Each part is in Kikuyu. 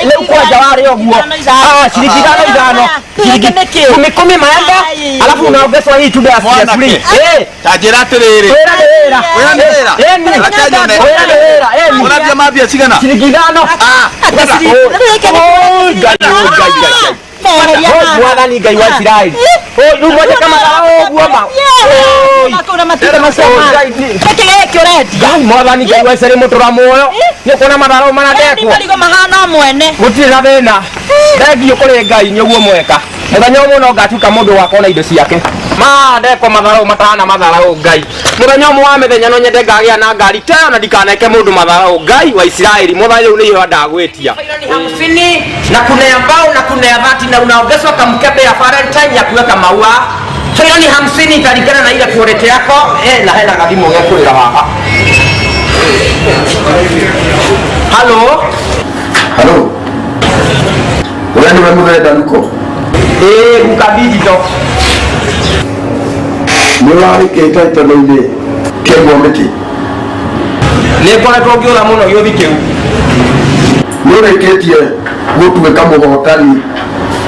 Rĩu kwanja warĩ ũguo. Ah, ciringi ithano ithano. Ciringi kumi kumi maembe. Alafu unaongezwa hii tunda ya Mwanake. free. Eh, Ta njĩra atĩrĩrĩ. wĩra nĩ wĩra. Wĩra nĩ wĩra. Eh, ni. Reke nyone. Wĩra nĩ wĩra. Eh, ni. Ũrambia mambia cigana? Ciringi ithano. Ah, Oi, Ngai, Ngai, Ngai, Ngai. Oi, Mwathani Ngai wa Isiraeli. Oi, rĩu mwandĩka mathaa ũguo ma. Oi. Ngai mwathani Ngai wa Isiraeli mũtũra muoyo. Nĩ ũkuona matharau marandekwo. Marigo mahana mwene. Gũtirĩ na thĩna. Thengiũ kũrĩ Ngai nĩ ũguo mweka. Mũthenya ũmwe no ngatuĩka mũndũ wakona indo ciake. Ma ndekwo matharau matahana matharau Ngai. Mũthenya ũmwe wa mĩthenya no nyende ngagĩa na ngari ta ĩyo na ndikaneke mũndũ matharau Ngai wa Isiraeli. Mwathani rĩu nĩ iheo ndagwĩtia. Hamsini na kuna ya mbao na kuna ya dhati na unaongezwa kamkebe ya Valentine ya kuweka maua. Milioni 50 italingana na ile quality yako eh, na hena gathimũ gekũrĩra haha. Halo. Halo. We nĩwe mũthee Danuko? Ĩĩ guka digital. Nĩ ũrarĩ kĩhĩtahĩtano-inĩ kĩaigwo mĩtĩ? Nĩ ngoretwo ngĩũra mũno gĩũthi kĩu. Nĩ ũrĩkĩtie gũtuĩka mũhotani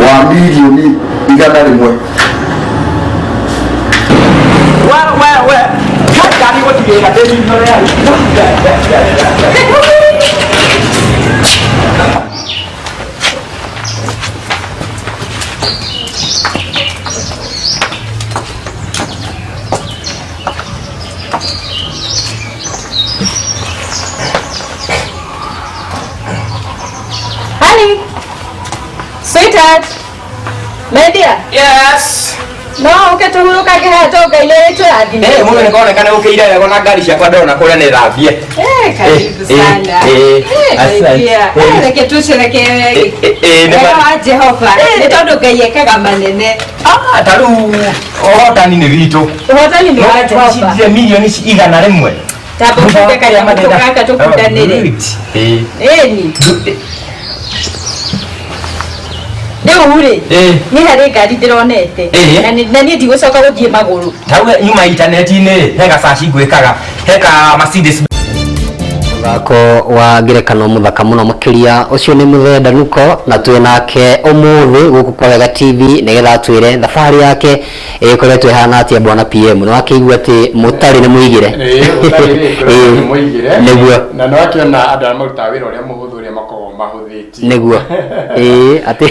wa mirioni 100. We we we. Ngari gũtigĩrĩra ndĩ Honey. Sweetheart. My dear. Yes. No ũke tũhurũkage haha tondũ Ngai nĩ arĩtũrathimĩte. Eh, mũndũ nĩ konekana ũkĩire wega na ngari ciakwa ndona kũrĩa nĩ thambie. Eh, karibu Eh, sana. eh, Eh, asante. karibia. Eh. Eh, reke tũcerekee Eh, eh, eh, nĩ wega ma- wa Jehova nĩ tondũ Ngai ekaga manene. Ah, ta rĩu ũhotani nĩ witũ. Ũhotani nĩ wa Jehova. Twacindire mirioni 100. Tamba ũkunde kanyamũ gaka tũkundanĩre. Eh. Ĩni. Rĩu rĩ, Eh. niĩ harĩ ngari ndĩronete Eh. na niĩ ndigũcoka gũthiĩ magũrũ. Ta rĩu nyuma intaneti-inĩ he gacaci ngwĩkaga he ka Mercedes Mũthako wa ngerekano mũthaka mũno makĩria ũcio nĩ Mũthee Danuko na twĩ nake ũmũthĩ gũkũ kwa Wega TV nĩgetha atwĩre thabarĩ yake ĩkoretwo ĩhana atĩa bwana PM nĩ wakĩigua atĩ mũtarĩ nĩ mũigĩre. Ĩĩ, ũtarĩ rĩ, Ĩĩ, nĩ mũigĩre. Nĩguo. Na nĩ wakĩona andũ arĩa marutaga wĩra ũrĩa mũhũthũ ũrĩa makoragwo mahũthĩtie. Nĩguo. Ĩĩ, atĩ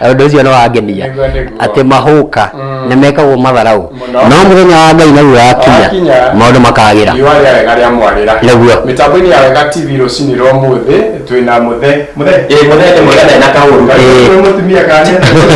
ũndũ ũcio nĩ wangenia. Nĩguo, nĩguo. Atĩ mahũka nĩ mekagwo matharau Mũno. no mũthenya wa Ngai naguo wakinya Wakinya. maũndũ makagĩra. Riũa rĩa wega rĩa mwarĩra. Nĩguo. Mĩtambo-inĩ ya Wega TV rũcinĩ rwa ũmũthĩ twĩna Mũthee. Mũthee. Ĩĩ, Mũthee nĩ mwega na kaũru. Ĩĩ. Kwĩ mũtumia kana nĩ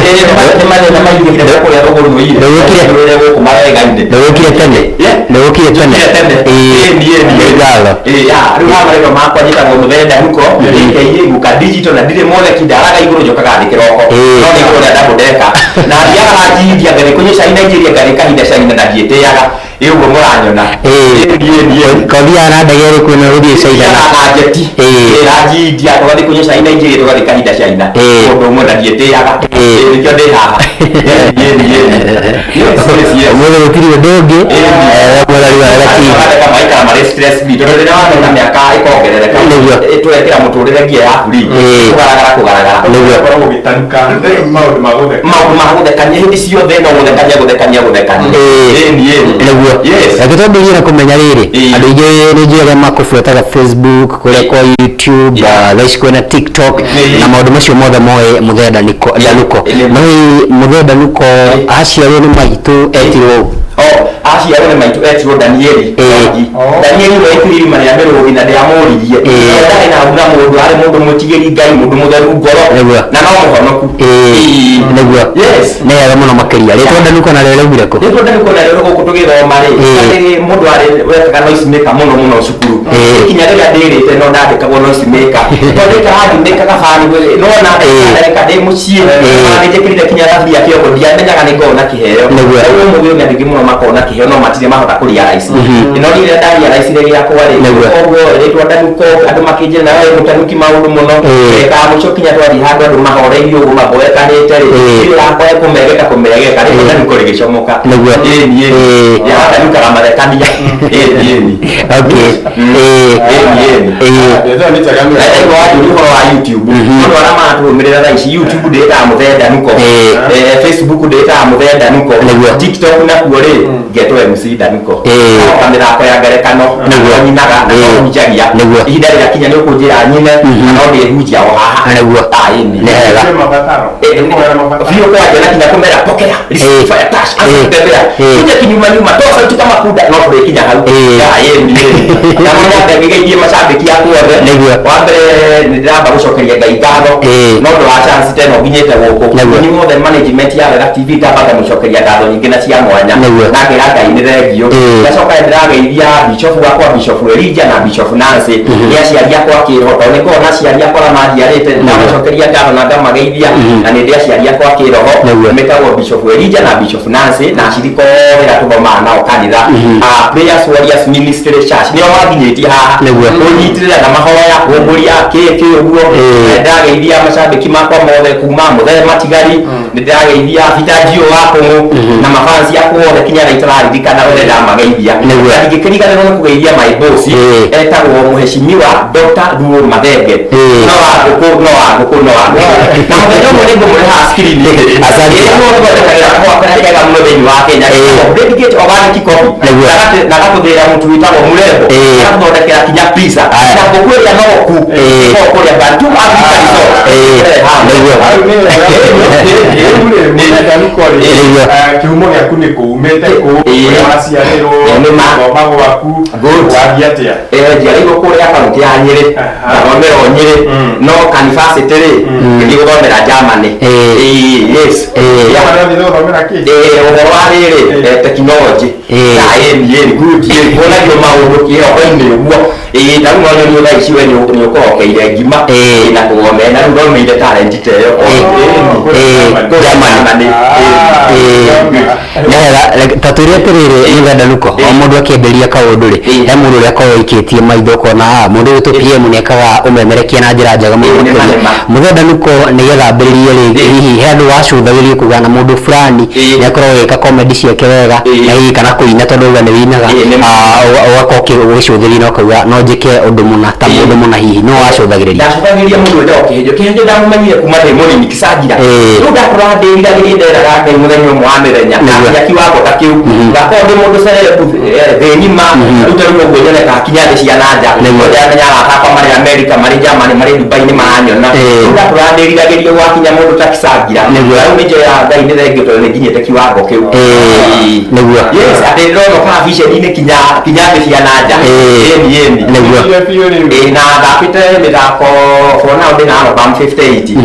Ĩĩ, nĩ mathĩna maingĩhire kũrĩa rũgũrũ-inĩ. Nĩwĩkire- Rũrĩa gũkũ marega-inĩ. Nĩwũkire tene. Yeah. Nĩwũkire tene. Njũkire tene. Ĩĩ. Ĩĩ, niĩ, niĩ. Nĩ ngatho. Ĩĩ, ya, rĩu haha marĩtwa makwa njĩtagwo Mũthee Danuko aka Guka Digital na ndirĩ mwoneki ndaraga igũrũ njũkaga thĩ kĩroko. Ĩĩ. No nĩ igũrũ rĩa double decker. Na thiaga Nigeria ngathiĩ kũnyua cai Nigeria ngarĩ kahinda China na ndiĩtĩaga. Ĩĩ, ũguo mũranyona. Ĩĩ. Ĩĩ, niĩ, niĩ. Kothiaga na ndege ĩrĩkũ ĩno ũthiĩ China na na njeti. Ĩĩ. Ĩĩ, ranji India tũgathiĩ kũnyua cai Nigeria tũgathiĩ kahinda China. Ĩĩ. Ũndũ ũmwe na ndiĩtĩaga. Ĩĩ. Ĩĩ, nĩkĩo ndĩ haha. Ĩĩ, niĩ, niĩ. Yes, yes, yes. Ũmũthĩ gũtirĩ ũndũ ũngĩ. Eh, mwethari wa Wega TV. Magateka maikara marĩ stress free tondũ rĩrĩa wagĩa mĩaka ĩkongerereka Nĩguo. Twekĩra mũtũrĩre ngia ya free Ĩĩ. kũgaragara kũgaragara. Nĩguo. Ũkoragwo ũgĩtanuka maũndũ ma gũtheka. Maũndũ ma gũthekania hĩndĩ ciothe no gũthekania gũthekania gũthekania. Ĩĩ. Ĩni, ĩni. Nĩguo. Yes. Reke twambĩrĩrie na kũmenya rĩrĩ Ĩĩ. andũ aingĩ nĩ njũĩ arĩa makũbuataga Facebook kũrĩa kwa YouTube Yeah. thaa ici kwĩna TikTok Ĩĩ. na maũndũ macio mothe moĩ Mũthee Danuko. Ĩĩ. No hihi Mũthee Danuko aciarirwo nĩ maitũ etirwo ũũ? Oh, aciarwo nĩ maitũ etirwo Danieli. Ĩĩ. Mwangi. Danieli we ekire irima rĩa mĩrũthi na ndĩamũririe. Ĩĩ. No ndarĩ na na mũndũ arĩ mũndũ mwĩtigĩri Ngai mũndũ mũtheru ngoro Nĩguo. na no mũhonoku. Ĩĩ. Nĩguo. Yes. Nĩ wega mũno makĩria rĩtwa Danuko narĩo rĩaumire kũ? Rĩtwa Danuko narĩo gũkũ tũgĩthoma rĩ Ĩĩ. arĩ mũndũ arĩ wekaga noise maker mũno mũno cukuru. Ĩĩ. Kinya rĩrĩa ndĩrĩte no ndandĩkagwo noise maker. Tondũ ndĩ karathi mĩkaga bani no na Ĩĩ. ndagĩka ndĩ mũciĩ Ĩĩ. na nĩnjĩkĩrire kinya thaburia kĩongo ndiamenyaga nĩ ngoragwo na kĩheo. Nĩguo. Rĩu ũmũthĩ ũyũ nĩ andũ aingĩ mũno makoragwo na kĩheo no matirĩ mahota kũrealize. No niĩ rĩrĩa ndarealizire gĩakwa rĩ Nĩguo. koguo rĩtwa Danuko andũ makĩnjĩra nawe mũtanuki maũndũ mũno. Ĩĩ. Ĩĩ mũico kinya twathiĩ handũ andũ mahoreirio ũguo maboekanĩte rĩ Ĩĩ. niĩ ũrakwa kũmegeka kũmegeka rĩtwa Ĩĩ. Danuko rĩgĩcomoka. Nĩguo. Ĩĩ niĩ. Ĩĩ. Yatanukaga mathekania. Ĩĩ niĩ. Okay. Ĩĩ. Ĩĩ niĩ. Ĩĩ. Rĩtwa nĩ njega mũno. Rĩu wanjũria ũhoro wa YouTube. Andũ arĩa maratũrũmĩrĩra thaa ici, YouTube ndĩtaga Mũthee Danuko. Facebook ndĩtaga Mũthee Danuko. TikTok nakuo rĩ, ngetwo MC Danuko. Ka mĩthako ya ngerekano nyinaga na hunjagia. Ihinda rĩgakinya nĩ ũkũnjĩra nyine, na no ndĩhunjia o haha. Ah, ĩni. Nĩ wega. Kwĩ mabataro. Nĩkũgĩa na mabataro. Biũ kwanja na kinya kũmera pokea, receive, fire, touch, anza kutembea, kuja kinyuma nyuma, toa sauti kama kuda, no tũrĩkinya hau. Ya, ĩni. Na mũnyambe ngĩgeithie macambĩki aku othe. Wa mbere nĩ ndĩramba gũcokeria Ngai ngatho no ũndũ wa chance ta ĩno nginyĩte gũkũ. Inyuĩ othe management ya Wega TV, ndamba ngamũcokeria ngatho nyingĩ na cia mwanya na ngĩra Ngai nĩ thengiũ. Ngacoka nĩ ndĩrageithia bishop wakwa, Bishop Elijah na Bishop Nancy, nĩ aciari akwa kĩroho, tondũ nĩ ngoragwo na aciari akwa arĩa manjiarĩte, ndamacokeria ngatho na ngamageithia, na nĩ ndĩ aciari akwa kĩroho metagwo Bishop Elijah na Bishop Nancy na acirika othe arĩa tũthomaga nao kanitha. Ah, Prayers Warriors Ministry Church nĩo manginyĩtie haha, kũnyitĩrĩra na mahoya, kũmbũria kĩ kĩ ũguo. Na ndĩrageithia macambĩki makwa mothe kuma Mũthee Matigari, nĩ ndĩrageithia Bitanjio wa Kũng'ũ na mafansi akwa othe kinya arĩa itararirikana othe ndamageithia. Na ndingĩkĩriganĩrwo nĩ kũgeithia my boss, etagwo Mũheshimiwa Dr. Ruo Mathenge. No wa ngũkũ, no wa ngũkũ, no wa ngũkũ, na mũthenya ũmwe nĩ ngũmũreha screen. Asante. Ĩĩ, nĩwe ũthondekagĩra kahũa karĩa kega mũno thĩinĩ wa Kenya. Dedicate organic coffee. Na gatũthĩra mũtu wĩtagwo mũrembo. Agatũthondekera kinya pizza na ngũkũ ĩrĩa noku ĩkoragwo kũrĩa Bantu Africa Resort. Haha. Hau nĩ wega. Rĩu rĩ, Mũthee Danuko rĩ, kĩhumo gĩaku nĩ kũ? Umĩte kũ? Kũrĩa waciarĩrwo, Nĩ ma. gũthoma gwaku, Good. wathiĩ atĩa? Njiarĩirwo kũrĩa kaunti ya Nyĩrĩ, ngathomera o Nyĩrĩ, no university rĩ, ngĩthiĩ gũthomera Germany. Yes. Yeah. Harĩa wathiĩ gũthomera kĩ? Ũhoro wa rĩrĩ, technology. Na ĩni ĩni good, ĩni kuonagio maũndũ kĩhoko-inĩ ũguo. Ta rĩu no nyonio thaa ici we nĩ ũkorokeire ngima. Na kũgomera, na rĩu thomeire talent ta ĩyo. Kũrĩa Germany. Ah, Good. Nĩwega, ta twĩre atĩrĩrĩ, Mũthee Danuko, o mũndũ akĩambĩrĩria kaũndũ rĩ, he mũndũ ũrĩa akoragwo aikĩtie maitho ũkona, ah, mũndũ ũyũ PM nĩ ekaga ũmemerekia na njĩra njega mũno Nĩ ma, makĩria. nĩ ma. Mũthee Danuko nĩgetha ambĩrĩrie rĩ, hihi he andũ wacũthagĩrĩria kuga na mũndũ fulani nĩ akoragwo agĩka comedy ciake wega, na hihi kana kũina, tondũ uga nĩ wĩinaga, Nĩ ma. ah, ũgakorwo ũgĩcũthĩrĩria na ũkauga no njĩke ũndũ mũna ta mũndũ mũna, hihi no wacũthagĩrĩria? Ndacũthagĩrĩria mũndũ wĩtagwo Kĩhĩnjo. Kĩhĩnjo ndamũmenyire kuma ndĩ mũnini, Kĩcangira. Rĩu ndakũraga ndĩriragĩria, nderaga Ngai mũthenya ũmwe wa mĩthenya ngakinya kiwango ta kĩu, ngakorwo ndĩ mũndũ celeb thĩ ng'ima. Rĩu ta rĩu ũguo nyonekaga kinya thĩ cia na nja. Ndĩramenya arata akwa marĩ America, marĩ Germany, marĩ Dubai nĩ maranyona. Rĩu ndakũraga ndĩriragĩria gwakinya mũndũ ta Kĩcangira. Na rĩu nĩ njoyaga Ngai nĩ thengio tondũ nĩ nginyĩte kiwango kĩu. Yes, atĩ ndĩrona kabiceni-inĩ kinya kinya thĩ cia na nja. Ĩni ĩni. Biũ biũ rĩu. Ĩĩ, na thakĩte mĩthako, for now ndĩna album 58,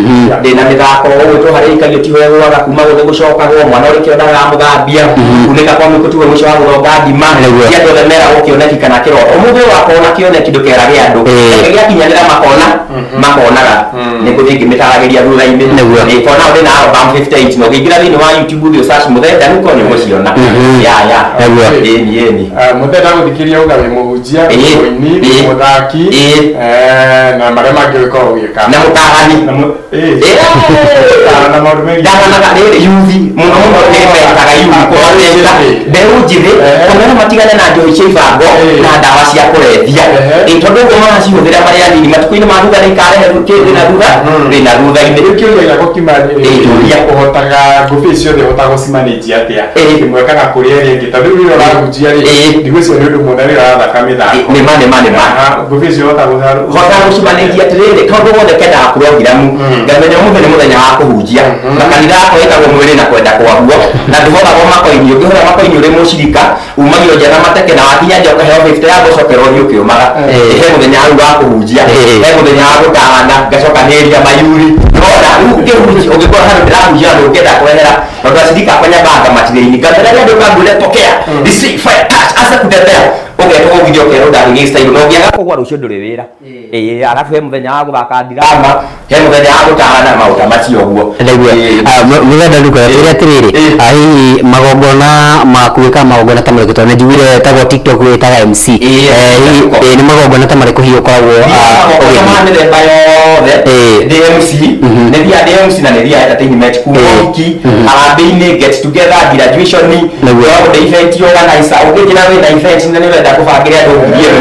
ndĩna mĩthako ũgwĩtwo harĩa ikagio tiho ĩgũaga, kuma gũthĩ gũcokagwo mwana ũrĩ kĩonda aramũthambia, kunĩka kwa mĩkũ tiwe mũico wa gũthonga ndima. Ti andũ othe meragwo kĩoneki kana kĩroto. Ũmũthĩ ũyũ wakorwo na kĩoneki, ndũkerage andũ. Reke gĩakinyanĩra makona makonaga, nĩ ngũthiĩ ngĩmĩtaragĩria thutha-inĩ. Ĩĩ, for now ndĩna album 58, na ũngĩingĩra thĩinĩ wa YouTube ũthiĩ search Mũthee Danuko nĩ ũgũciona. Ya. Ĩni ĩni. Mũthee, ndagũthikĩria uga wĩ mũhunjia, wĩ mũini, wĩ mũthaki, na marĩa mangĩ ũgĩkorwo ũgĩka. Na mũtaarani. Na na maũndũ megiĩ Ndaganaga rĩrĩ yuthi mũno mũno, nĩ metaga yuthi kũmateta mbeũ njĩthĩ, kũmera matigane na njohi cia ibango na ndawa cia kũrebia. Tondũ ũguo maracihũthĩra marĩ anini, matukũ-inĩ ma thutha nĩ ikarehe thĩna thutha thĩna thutha-inĩ. Rĩu kĩũria gĩakwa kiuma rĩrĩ, Kĩũria. Ũhotaga ngũbia ciothe, ũhotaga gũcimanĩnjia atĩa? Ĩmwe ĩkaga kũrĩa ĩrĩa ĩngĩ, tondũ rĩu rĩrĩa ũrahunjia rĩ, ndigwĩciria nĩ ũndũ mũna rĩrĩa ũrathaka mĩthako. Nĩ ma, nĩ ma, nĩ ma. Aha, ngũbia icio ũhotaga Hotaga gũcimanĩnjia atĩrĩrĩ, kaũndũ gothe kendaga programu, ngamenya ũmũthĩ nĩ mũthenya wa kũhunjia, na kanitha yakwa ĩtagwo Mwĩrĩ na Kwenda Kwaguo, na ndũhoragwo makoini. Ũngĩhora makoini ũrĩ mũcirika, umagio nja na mateke, na wakinya nja ũkaheo 50 ya gũcokerwo ũthiĩ ũkĩũmaga. He mũthenya hau wa kũhunjia, he mũthenya wa gũtarana, ngacokanĩrĩria mayuri nona. Rĩu ngĩhunjia, ũngĩkora handũ ndĩrahunjia na ndũngĩenda kwehera, tondũ acirika akwa nyambaga ngamatirĩini, ngamera rĩrĩa andũ kangwĩre tokea, receive fire, touch, anza kutembea, ũgetwo ũgithio, ũkerwo ndagĩgĩ style, na ũngĩaga kũgwa rũciũ ndũrĩ wĩra. Arabu he mũthenya wa gũthaka ndirama, he mũthenya wa gũtarana, maũndũ ta macio ũguo. Nĩguo. Mũthee Danuko, twĩre atĩrĩrĩ, hihi magongona maku wĩkaga magongona ta marĩkũ? Tondũ nĩnjiguire tagwo TikTok wĩtaga MC. Hihi, nĩ magongona ta marĩkũ hihi ũkoragwo Magongona ma ũgĩthiĩ? mĩthemba yothe. Ndĩ MC, nĩ thiaga ndĩ MC na nĩ thiaga entertainment, kuma ũhiki, harambĩ-inĩ, get together, graduation. Ngoragwo ndĩ event organizer. Ũngĩnjĩra wĩna event na nĩ ũrenda kũbangĩra andũ ngiri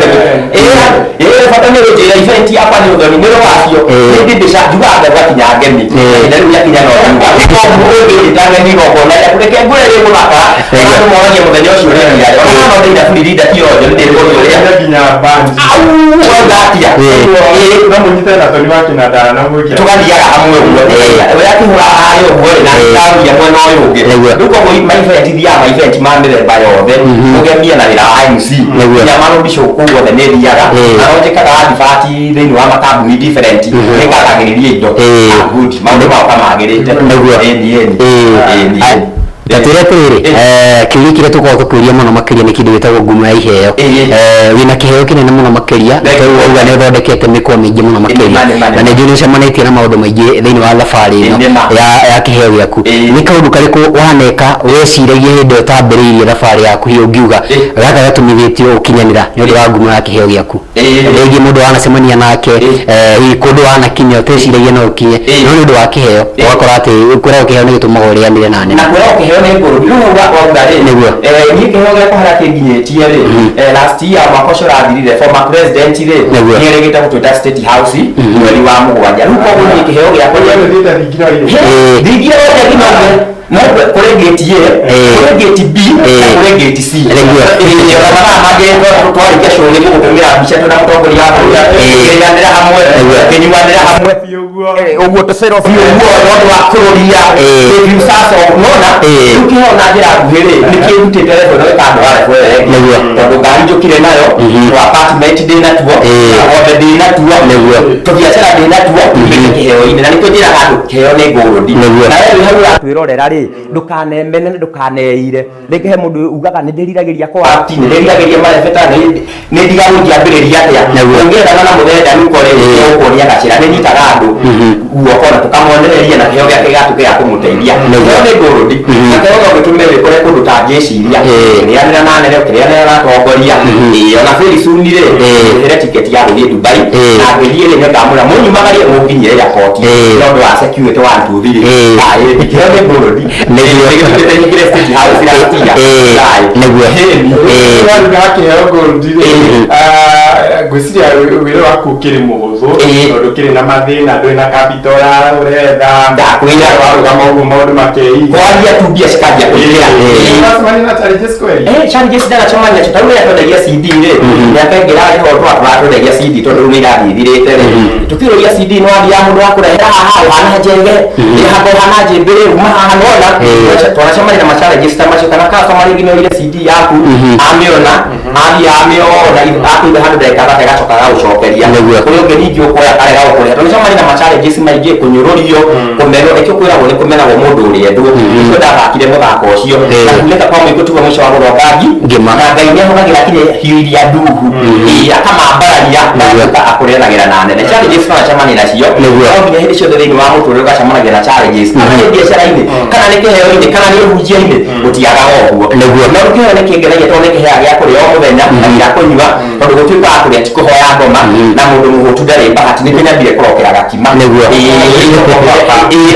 ĩmwe, ĩĩ, bata nĩ ũnjĩra event yakwa nĩ ũthoni, nĩ rũracio, nĩ ndĩ. Njugaga ngakinya ngemi na rĩu nyakinya no ũngĩnyita ngemi igongona rĩaku, reke ngwĩre rĩ mũthaka, andũ moragia mũthenya ũcio ũrĩa ona no ndĩina burinda kĩonjo nĩ ndĩrĩkũrĩa nginya band. Au, wauga atĩa? No mũnyite na Tony wa kĩnanda na mwĩkĩra. Tũgathiaga hamwe ũguo, ũrĩa akĩhũra harĩa ũguo rĩ, na ndaruria mwena ũyũ ũngĩ. Rĩu koguo ma event thiaga, ma event ma mĩthemba yothe, kũgemia na wĩra wa MC, nginya marobisho kũu guothe nĩ thiaga, na no njĩkaga advert thĩinĩ wa makambuni different, nĩngathagĩrĩria indo. Ah, good, maũndũ magoka magĩrĩte. Ĩni, ĩni. Ĩni, ĩni. Tatwĩre atĩrĩrĩ, kĩũria kĩrĩa tũkoragwo tũkĩũria mũno makĩria nĩ kĩndũ gĩtagwo ngumo ya iheo. Wĩna kĩheo kĩnene mũno makĩria, na Thank you. rĩu wauga nĩ ũthondekete mĩkwa mĩingĩ mũno makĩria, Nĩ ma, nĩ ma, nĩ na ma. nĩ njũĩ nĩ ũcemanĩtie na maũndũ maingĩ thĩinĩ wa thabarĩ ĩno Nĩ ma. ya kĩheo gĩaku. Nĩ kaũndũ karĩkũ waneka weciragia hĩndĩ ĩyo ũtambĩrĩirie thabarĩ yaku, hihi ũngiuga gaka gatũmithĩtio gũkinyanĩra nĩ ũndũ wa ngumo ya kĩheo gĩaku? Rĩngĩ mũndũ wanacemania nake, hihi kũndũ wanakinya ũteciragia no ũkinye, no nĩ ũndũ wa kĩheo ũgakora atĩ kwĩragwo kĩheo nĩ gĩtũmaga ũrĩanĩre na nene. Na kwĩrwo kĩheo nĩ ngũrũ rĩu hau wauga rĩ, niĩ kĩheo gĩakwa harĩa kĩnginyĩtie rĩ, last year, mwaka ũcio ũrathirire, former president rĩ, nĩ erĩgĩte gũtwĩta State House mweri wa 7. Rĩu koguo niĩ kĩheo gĩakwa Ũrĩa ũthiĩte thingira rĩ. Thingira wothe nginya no kũrĩ gate A, kũrĩ gate B na kũrĩ gate C. Ona mathaa mangĩ twarĩkia show nĩ tũgũtũmĩra mbica twĩna mũtongoria wa bũrũri, tũkĩrĩanĩra hamwe, tũkĩnyuanĩra hamwe Biũ ũguo. Ũguo tũcero biũ ũguo nĩ ũndũ wa kũrũria rĩu sasa nona rĩu kĩheo na njĩra nguhĩ rĩ, nĩ kĩrutĩte level ĩno gĩkandwara level ĩyo ĩngĩ, tondũ ngari njũkire nayo, tũ apartment ndĩ natuo, ng'ombe ndĩ natuo, tũbiacara ndĩ natuo, tumĩte kĩheo-inĩ, na nĩkĩo njĩraga andũ kĩheo nĩ ngũrũndi. Na we wĩ hau ũratwĩrorera rĩ, ndũkanemene, ndũkaneire. Rĩngĩ he mũndũ ugaga nĩ ndĩriragĩria kwa nĩ ndĩriragĩria marebeta, nĩ ndigagwo ingĩambĩrĩria atĩa. Ũngĩendana na mũthenya nuko rĩ, ũkuonia gacĩra. Nĩ nyitaga andũ guoko na tũkamonereria, na kĩheo gĩake gĩgatuĩka gĩa kũmũteithia. Kĩheo nĩ ngũrũndi, na kĩheo no gĩtũme wĩkore kũndũ ũtangĩciria, ũkĩrĩanĩra na anene, ũkĩrĩanĩra na atongoria. Ona very soon rĩ, ndĩhĩre tiketi ya gũthiĩ Dubai, na ngĩthiĩ rĩ, nĩngamwĩra mũnyumagarie mũnginyĩre airport nĩ ũndũ wa security 1 2 3. Kĩheo nĩ ngũrũndi. Nĩgĩtũmĩte nyingĩre State House last year. Waruga kĩheo gold rĩ, ngwĩciria wĩra waku ũkĩrĩ mũhũthũ, tondũ ũkĩrĩ na mathĩna, ndũrĩ na capital ũretha. Ndakwĩra. Warũgama ũguo maũndũ makeiga. Kwaria tu mbia cikanjia kũingĩra. Ũracemania na challenges kweli? Challenges ndanacemania nacio, tarĩu rĩrĩa twendagia CD rĩ, mĩaka ĩngĩ ĩrarĩ ho tũratwendagia CD, tondũ rĩu nĩ irathiĩ ithirĩte rĩ, tũkĩũria CD nĩ wathiaga mũndũ wa kũrehera haha ũhana njege ĩhaka ũhana njĩmbĩ rĩ, uma haha nona. Twanacemania na ma challenges ta macio, kana customer rĩngĩ nĩ oire CD yaku, amĩona, athiĩ amĩona, akũiga handũ ndagĩka thate, agacoka agagũcokeria. Kũrĩ ũngĩ ningĩ ũkoya akarega gũkũrĩha. Twanacemania na ma challenges maingĩ, kũnyũrũrio, kũmenwo. Nĩkĩo kwĩragwo nĩ kũmenagwo mũndũ ũrĩa endwo. Nĩkĩo ndathakire mũthako ũcio, na kunĩka kwa mũiko tiguo mũico wa gũthonga Ngima. Na Ngai nĩ ahũthagĩra kinya hiũ iria nduhu, akamambararia na agatuĩka akũrĩanagĩra na nene. Challenges twanacemania nacio, no nginya hĩndĩ ciothe thĩinĩ wa mũtũrĩre ũgacemanagia na challenges, kana nĩ biacara-inĩ, kana nĩ kĩheo-inĩ, kana nĩ ũhunjia-inĩ, gũtiagaga ũguo. No kĩheo nĩ kĩngenagia, tondũ nĩ kĩheaga gĩa kũrĩa o mũthenya na gĩa kũnyua, tondũ gũtuĩka wa kũrĩa ti kũhoya ngoma, na mũndũ mũhũtu ndarĩ bahati. Nĩkĩo nyambire kũrokera gakima.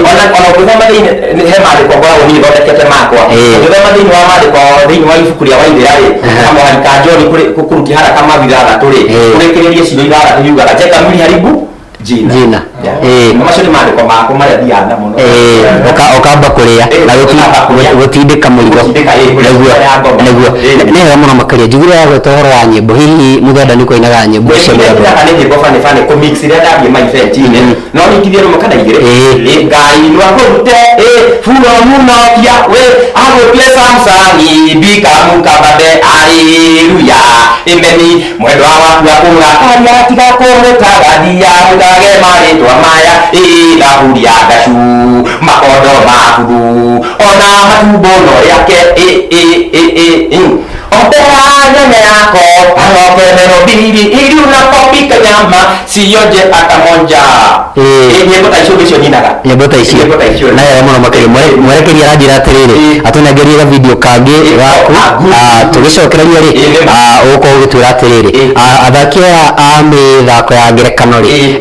Ona ũngĩthoma thĩinĩ he maandĩko ngoragwo niĩ thondekete makwa, ũngĩthoma thĩinĩ wa maandĩko, thĩinĩ wa ibuku rĩa Waithĩra rĩ, kamũhari ka John kũrutia haraka mabu 6 rĩ, kũrĩkĩrĩrie ciugo 6 yugaga jenga mwili haribu jina. Jina. Na macio nĩ maandĩko makwa marĩa thiaga namo. Ũkamba kũrĩa na Ũkamba kũrĩa. Gũtindĩka mũrigo. Gũtindĩka, ya ngoma. Nĩ wega mũno makĩria. Njiguire wagweta ũhoro wa nyĩmbo, hihi mũthenda nĩ kũinaga nyĩmbo cia mũthemba? Nĩ nyĩmbo bani bani kũ mix iria ndathiĩ ma event-inĩ, no nyitithie rũmwe kana igĩrĩ. Ngai nĩwakũrute furo munokia we agũtie Samsoni bikamukabade aleluya imeni mwendwa waku akũrakaria tiga kũmũtagathia mũtage marĩtwa maya thahuria ngacu makondo mabubu ona matumbo no yake Ombea nyanya yako ang'oke meno mbili ili unapopika nyama sionje atamonja. Nyĩmbo ta icio nĩcio nyinaga. Nyĩmbo ta icio. Nyĩmbo ta icio. Na wega mũno makĩria. Mwerekeri aranjĩra atĩrĩrĩ, atũnengerie ga video kangĩ gaku. Ah, good. Tũgĩcokereria rĩ, Nĩ ma. Ũgũkorwo ũgĩtwĩra atĩrĩrĩ, athaki aya a mĩthako ya ngerekano rĩ,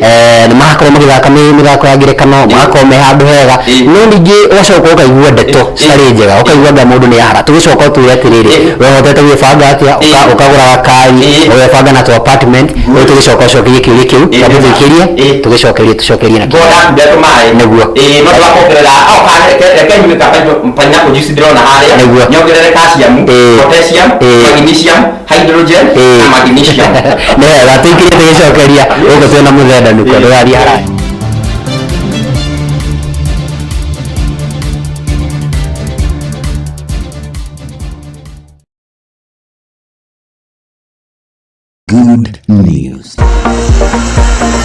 nĩ marakorwo magĩthaka mĩthako ya ngerekano, magakorwo me handũ hega, no ningĩ ũgacoka ũkaigua ndeto citarĩ njega, ũkaigua anga mũndũ nĩ ahara. Tũgĩcoka ũtwĩre atĩrĩrĩ, we ũhotete Ũgwĩbanga atĩa? Ũkagũra gakari, ũgebanga na tũ apartment, rĩu tũgĩcoka ũcokerie kĩũria kĩu, twambe tũikĩrie, tũgĩcokerie tũcokerie na Ngoda ndeto maĩ. Nĩguo. Ĩĩ, no tũgakongerera au kana reke nyue ka pineapple juice ndĩrona harĩa. Nĩguo. Nyongerere calcium, potassium, magnesium, hydrogen na magnesium. Nĩ wega, tũikĩrie tũgĩcokeria gũkũ twĩna mũthee Danuko, ndũgathiĩ haraya. Good news.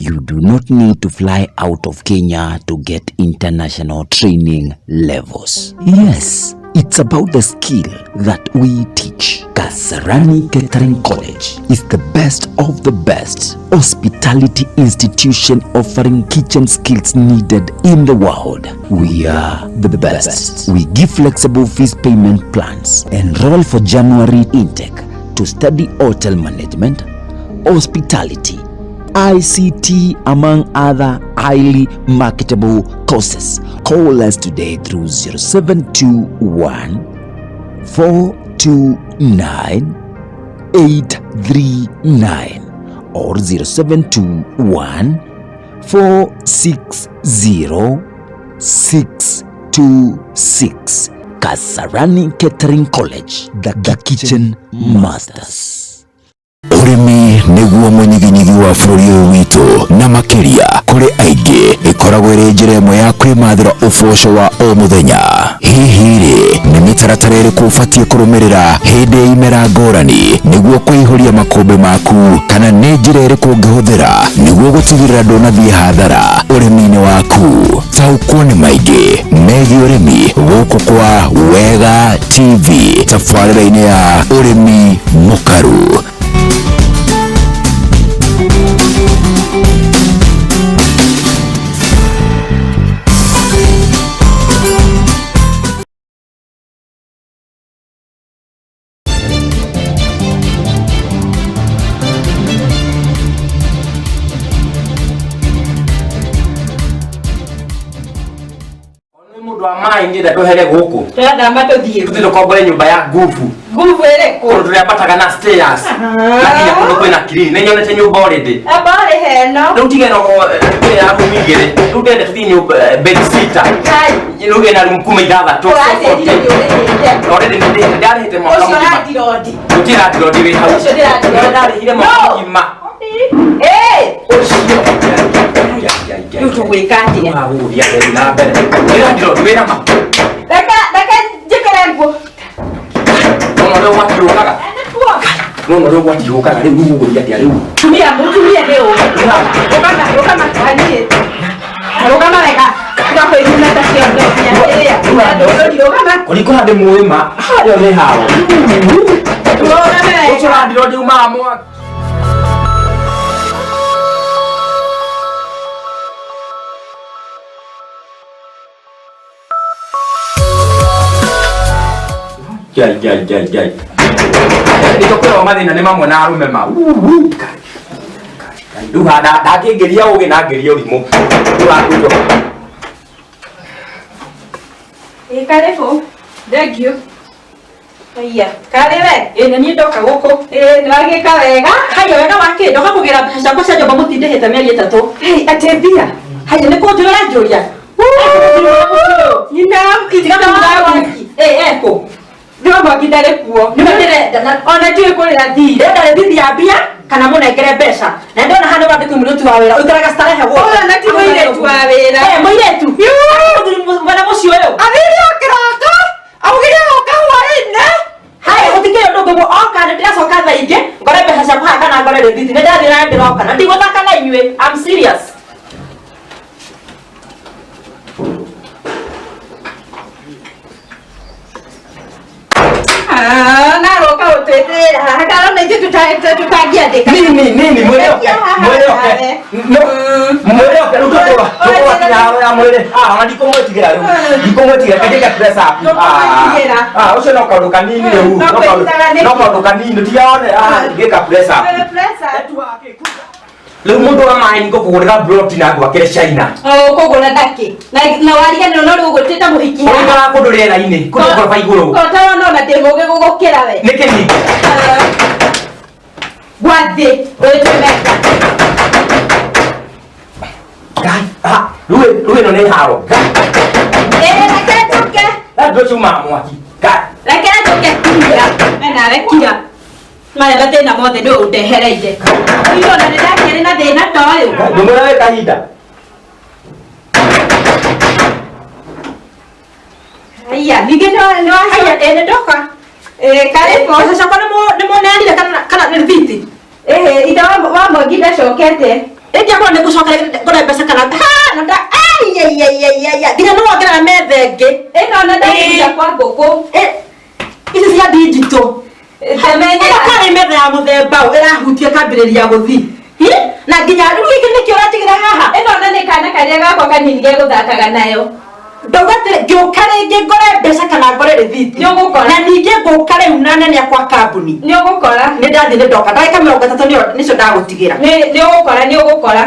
You do not need to fly out of Kenya to get international training levels. Yes, it's about the skill that we teach. Kasarani Catering College is the best of the best hospitality institution offering kitchen skills needed in the world. We are the best. We give flexible fees payment plans. Enroll for January intake to study hotel management, hospitality, ICT, among other highly marketable courses. Call us today through 0721 429 839 or 0721 460 626. Kasarani Catering College, the Kitchen Masters. Ũrĩmi nĩguo mũnyiginyigi wa bũrũri ũyũ witũ, na makĩria kũrĩ aingĩ ĩkoragwo ĩrĩ njĩra ĩmwe ya kwĩmathĩra ũboco wa o mũthenya. Hihi rĩ, nĩ mĩtaratara ĩrĩkũ ũbatiĩ kũrũmĩrĩra hĩndĩ ya imera ngũrani nĩguo kũihũria makũmbĩ maku, kana nĩ njĩra ĩrĩkũ ũngĩhũthĩra nĩguo gũtigĩrĩra ndũnathiĩ hathara ũrĩmi-inĩ waku? Taũkwo nĩ maingĩ megiĩ ũrĩmi gũkũ kwa Wega TV, tabarĩra-inĩ ya Ũrĩmi Mũkaru. Nĩ mũndũ wa maĩ ngĩenda twehere gũkũ. Tũrathama tũthiĩ. Tũthiĩ tũkombore nyũmba ya ngubu. Ngubu ĩrĩkũ? Kũndũ tũrĩambataga na stairs. Na nginya kũndũ kwĩna clean. Nĩ nyonete nyũmba already. Amba ũrĩhe ĩno. Rĩu tiga ĩno ĩrĩa ya room igĩrĩ. Rĩu ndĩrenda tũthiĩ nyũmba bed sitter. Kai. Rĩu ĩna room kuma ithathatũ. Ũranjĩrire nĩ ũrĩhĩte. Already nĩ ndarĩhĩte mwaka Ũcio mũgima. ũrandirondi. Gũtirĩ randirondi wĩ hau. Ũcio ndĩrandirondi. Ndarĩhire mwaka No. mũgima. Ĩĩ. Ũcio. Rĩu tũgwĩka atĩa? Ũgũthiĩ atĩa na mbere? Nĩ randirondi wĩna ma. Reke reke njĩkĩre nguo. Nona ũrĩa ũgwati ũkaga. Nĩkuo. Nona ũrĩa ũgwati ũkaga rĩu ũgũthiĩ atĩa rĩu? Tumia mũtumia nĩ ũĩ. Rũgama rũgama hanini. Rũgama wega. Tiga kwĩruna ta kĩondo nginya kĩrĩa. Rũgama. Kũringwo handĩ mũĩma harĩa nĩ hao. Rũgame wega. Ũcio randirondi umaga mwaki. Jai jai jai jai. Nĩtũkwĩrwo mathĩna nĩ mamwe na arũme mau. Rĩu ndangĩngĩria ũgĩ na ngĩria ũrimũ. Rĩu hakuitwo. Ĩ karibu. Thank you. Haiya, karĩ we? Ĩ nĩ niĩ ndoka gũkũ. Ĩ nĩwagĩka wega. Haiya wega wa kĩ? Ndoka kũgĩra mbeca ciakwa cia nyũmba mũtindĩhĩte mĩeri ĩtatũ. Hei, atĩ mbia. Haiya nĩ kũnjũra ũranjũria? Nyina Tiga kũnjũra mwaki. Ĩ ekũ? Ndĩra mwaki ndarĩ kuo. Nĩwe ndĩrenda na Ona ndiũĩ kũrĩa athire. ndĩrenda rĩthiti ya mbia kana mũnengere mbeca. Na ndona haha nĩ wandĩkwo mũirĩtu wa wĩra ũikaraga starehe guothe. Ũyũ na ti mũirĩtu wa wĩra. Ĩ mũirĩtu. Mũthuri mwene mũciĩ ũyũ. Athire o kĩroko. Augire oka hwaĩ-inĩ. Haya gũtikĩrĩ ũndũ ũngĩ oka nĩ ndĩracoka thaa ingĩ ngore mbeca ciakwa haha kana ngore rĩthiti. Nĩ ndathiĩ na ndĩroka na ndigũthaka na inyuĩ. I'm serious. Ah, naroka gũtwĩtĩrĩra haha karona ithuĩ tũtangĩandĩka. Nini nini mwĩrĩ oke. Mwĩrĩ oke. No. Mwĩrĩ oke rĩu tũkũrwa. Tũkũrwa kinya haro ya mwĩrĩ. Ah, ona ndikũmwĩtigĩra rĩu. Ndikũmwĩtigĩra kaingĩ press up. Ndũkũmwĩtigĩra. Ah, ũcio no kaũndũ kanini rĩu. No kwĩgitĩra nĩkĩ? No kaũndũ kanini tiga one. Ah, ngĩka press up. Press up. Rĩu mũndũ wa maĩ ngũkũgũrĩra broti na ngwakĩre China. Ũkũgũra ndakĩ na wariganĩrwo no rĩu ũgũtĩte mũhiki haha. Ũrĩkara kũndũ rĩera-inĩ, kũndũ ngoroba igũrũ. Kota wona ona ndĩ mũgĩ gũgũkĩra we. Nĩkĩ ningĩ? Gwathĩ wĩtwe metha. Ngai, ah, rĩu ĩno nĩ haro. Ngai, Ĩĩ reke njũke. andũ acio umaga mwaki. Ngai. Reke njũke kira. We nawe kira. Maya mathĩna mothe nĩ ũndehereire. Rĩu ona nĩ ndakĩrĩ na thĩna ta ũyũ. Ndũmwĩra wĩ kahinda. Aya, ningĩ nĩ Aya, ĩ nĩ ndoka. Ĩĩ karibu. Mbeca ciakwa nĩ mũneanire kana nĩ rĩthiti? Ĩhĩ, ithe wa Mwangi ndacokete. Ĩngĩakorwo nĩ ngũcoka ngore mbeca kana ha na nda ai nginya nĩ wongerera metha ĩngĩ. Ĩno ona ndakĩruta kwa ngũkũ. Ici cia digital. Ndamenyera. Ĩno karĩ metha ya mũthemba ũyũ ĩrahutia ĩkambĩrĩria gũthiĩ. Hi? Na nginya rĩu gĩkĩ nĩkĩo ũranjigĩra haha. Ĩno ona nĩ kana karĩa gakwa kanini gegũthakaga nayo. Ndauga atĩrĩ ngĩũka rĩngĩ ngore mbeca kana ngore rĩthiti. Nĩ ũgũkora. Na ningĩ ngũka rĩu na nene akwa kambuni. Nĩ ũgũkora. Nĩ ndathiĩ nĩ ndoka. Ndagĩka 30 nĩcio ndagũtigĩra. Nĩ ũgũkora, nĩ ũgũkora.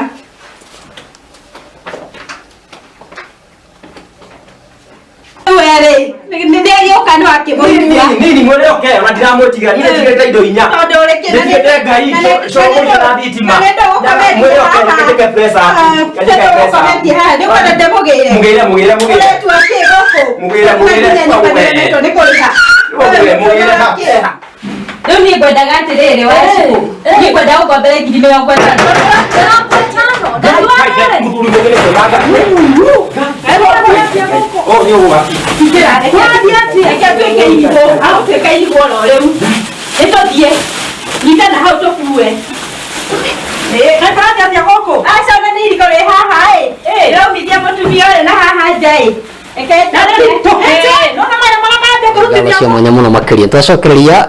Werĩ, nĩ agĩũka nĩ wakĩmũigua. Nini mwĩre oke ona ndiramwĩtigĩra niĩ nĩnjigĩte indo inya. Tondũ ũrĩ Nĩnjigĩte ngai cokoria na thitima. Mwĩre oke njĩke press up. Njĩke press up. Haha nĩ ũkwenda ndĩmũgĩre. Mũgĩre mũgĩre mũgĩre. Ũretua kĩ gũkũ? Mũgĩre mũgĩre. Nĩ kũrĩha. Mũgĩre mũgĩre. Rĩu niĩ ngwendaga atĩrĩrĩ Wanjikũ, niĩ ngwendaga gũkombera ngiri 50. Mũthuri mũgĩre kwĩbanga. Oh, nĩ ũgwati. Reke atuĩke irigũ, agũtuĩka irigũ oro rĩu. Nĩ tũthiĩ. Nyitana hau tũkue. Karathiĩ atĩa gũkũ? Aca ona nĩ irigũ rĩ haha ĩ. Ndĩraumithia mũtumia ũyũ na haha nja ĩ. Reke Tũkĩte. Nona maya marĩa mambia kũrutithia cio mwanya muno makiria twacokereria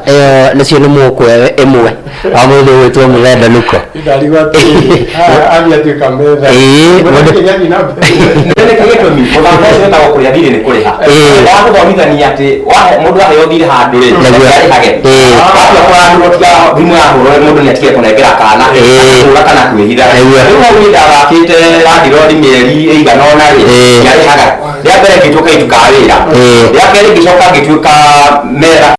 nicio nĩ mũkwe ĩmwe wa mũndũ ũgwĩtwo Mũthenda Nuko. Ndarigwo atĩrĩrĩ, haha atuĩka metha. Ĩĩ, Mũndũ kĩgathiĩ na mbere. Nĩ gĩtũmi mũthako ũcio wĩtagwo kũrĩa thirĩ nĩ kũrĩha. Wa gũthomithania atĩ mũndũ aheo thirĩ handũ rĩ, Nĩguo. arĩhage. Watua kũrandũrwo tiga thimũ yahũrwo mũndũ nĩ atige kũnengera kana kũra kana kwĩhitha. Nĩguo. Rĩu hau niĩ ndathakĩte landirodi mĩeri ĩigana ũna rĩ, ndiarĩhaga. Rĩa mbere ngĩtuĩka itu ka wĩra. Rĩa kerĩ ngĩcoka ngĩtuĩka metha.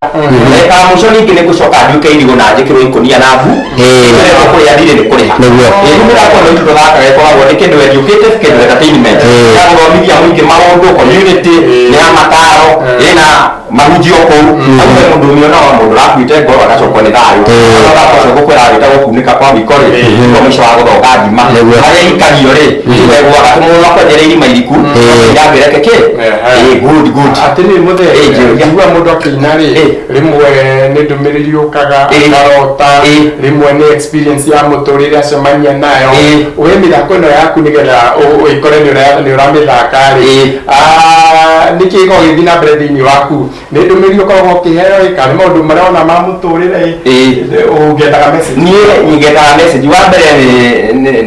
Rĩa mũico ningĩ nĩ ngũcoka nduĩke irigũ na njĩkĩrwo ikũnia na mbu. Nĩguo kũrĩa thirĩ nĩ kũrĩha. Nĩguo. Ĩĩ, rĩu mĩthako ĩno itũ tũthakaga ĩkoragwo nĩ kĩndũ educative, kĩndũ entertainment. Ya gũthomithia mũingĩ maũndũ, community, nĩ ya mataro, ĩna mahunjio kũu. Hau he mũndũ ũmĩona wa mũndũ ũrakuĩte ngoro agacokwo nĩ thayũ. Mũthako ũcio ngũkwĩra wĩtagwo kunĩka kwa wiko rĩ, nĩguo mũico wa gũthonga ngima. Harĩa ikagio rĩ, wegwaga atĩ mũndũ akwenjere irima iriku, yambĩreke kĩ? Ĩĩ, good, good. Atĩrĩrĩ mũthee, Ĩĩ, njĩra. njigua mũndũ akĩina rĩ, rĩmwe nĩ ndũmĩrĩri yũkaga akarota, rĩmwe nĩ experience ya mũtũrĩre acemania nayo. We mĩthako ĩno yaku nĩgetha ĩkore nĩ ũramĩthaka rĩ, nĩkĩ gĩkoragwo gĩgĩthiĩ na mbere thĩinĩ waku? Nĩ ndũmĩrĩri ũkoragwo ũkĩheo ĩ, kana nĩ maũndũ marĩa wona ma mũtũrĩre ĩ, ũngĩendaga message? Niĩ ngendaga message wa mbere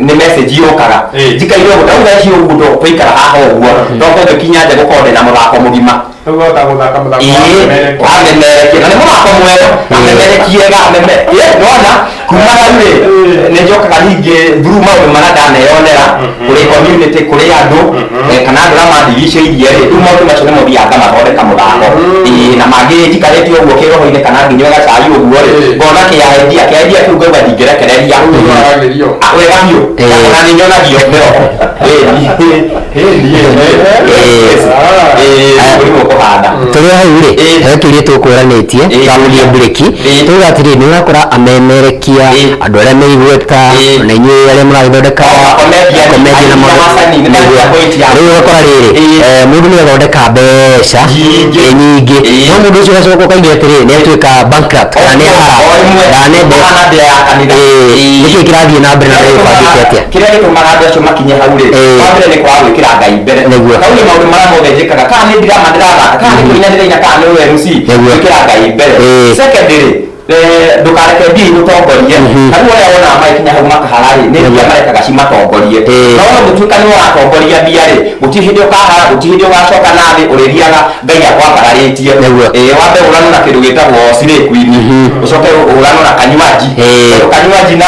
nĩ message yũkaga njikaire ũguo tau thaa ici ũguo twaikara haha ũguo ndoke ngĩkinya nja gũkorwo ndĩna mũthako mũgima. Rĩu wahota gũthaka mũthako wa Ĩĩ, memerekia. wamemerekia na nĩ mũthako mwega amemerekiega nona kuma hau rĩ nĩ njokaga ningĩ through maũndũ marĩa ndaneyonera kũrĩ community kũrĩ andũ kana andũ arĩa mandigicĩirie rĩ rĩu maũndũ macio nĩmo thiaga ngamathondeka mũthako. Ĩĩ, na mangĩ njikarĩte ũguo kĩroho-inĩ kana ngĩnyua gacai ũguo rĩ ngona kĩaendia kĩaendia kĩu ngauga ndingĩrekereria. Wega biũ na nĩ nyonagio mĩroho. Ĩĩ, ũkũhanda. Tũrĩ hau rĩ, he kĩũria tũkũranĩtie twamũrie mburĩki tuga atĩrĩ nĩ ũrakora amemerekia andũ arĩa me igweta ona inyuĩ arĩa mũragĩthondeka comedian na maũndũ nĩguo. Rĩu ũgakora rĩrĩ mũndũ nĩ athondeka mbeca nyingĩ no mũndũ ũcio ũgacoka ũkaigua atĩrĩ nĩ atuĩka bankrupt kana nĩ ahara kana nĩ nĩkĩĩ kĩrathiĩ na mbere na wĩbangĩte atĩa? Kĩrĩa gĩtũmaga andũ acio makinye hau rĩ, wa mbere nĩ kwaga gwĩkĩra Ngai mbere. Nĩguo. Hau nĩ maũndũ marĩa mothe njĩkaga, kana nĩ ndirama ndĩrathaka, kana nĩ kũina ndĩraina, kana nĩ MC, gwĩkĩra Ngai mbere. Secondly, Ndũkareke mbia igũtongorie. Ta rĩu arĩa wonaga magĩkinya hau makahara rĩ, nĩ mbia marekaga cimatongorie. No ũngĩtuĩka nĩ ũratongoria mbia rĩ, gũtirĩ hĩndĩ ũkahara, gũtirĩ hĩndĩ ũgacoka na thĩ, ũrĩthiaga Ngai akwambararĩtie. Wambe ũrano na kĩndũ gĩtagwo slay queen, ũcoke ũrano na kanywaji, tondũ kanywaji na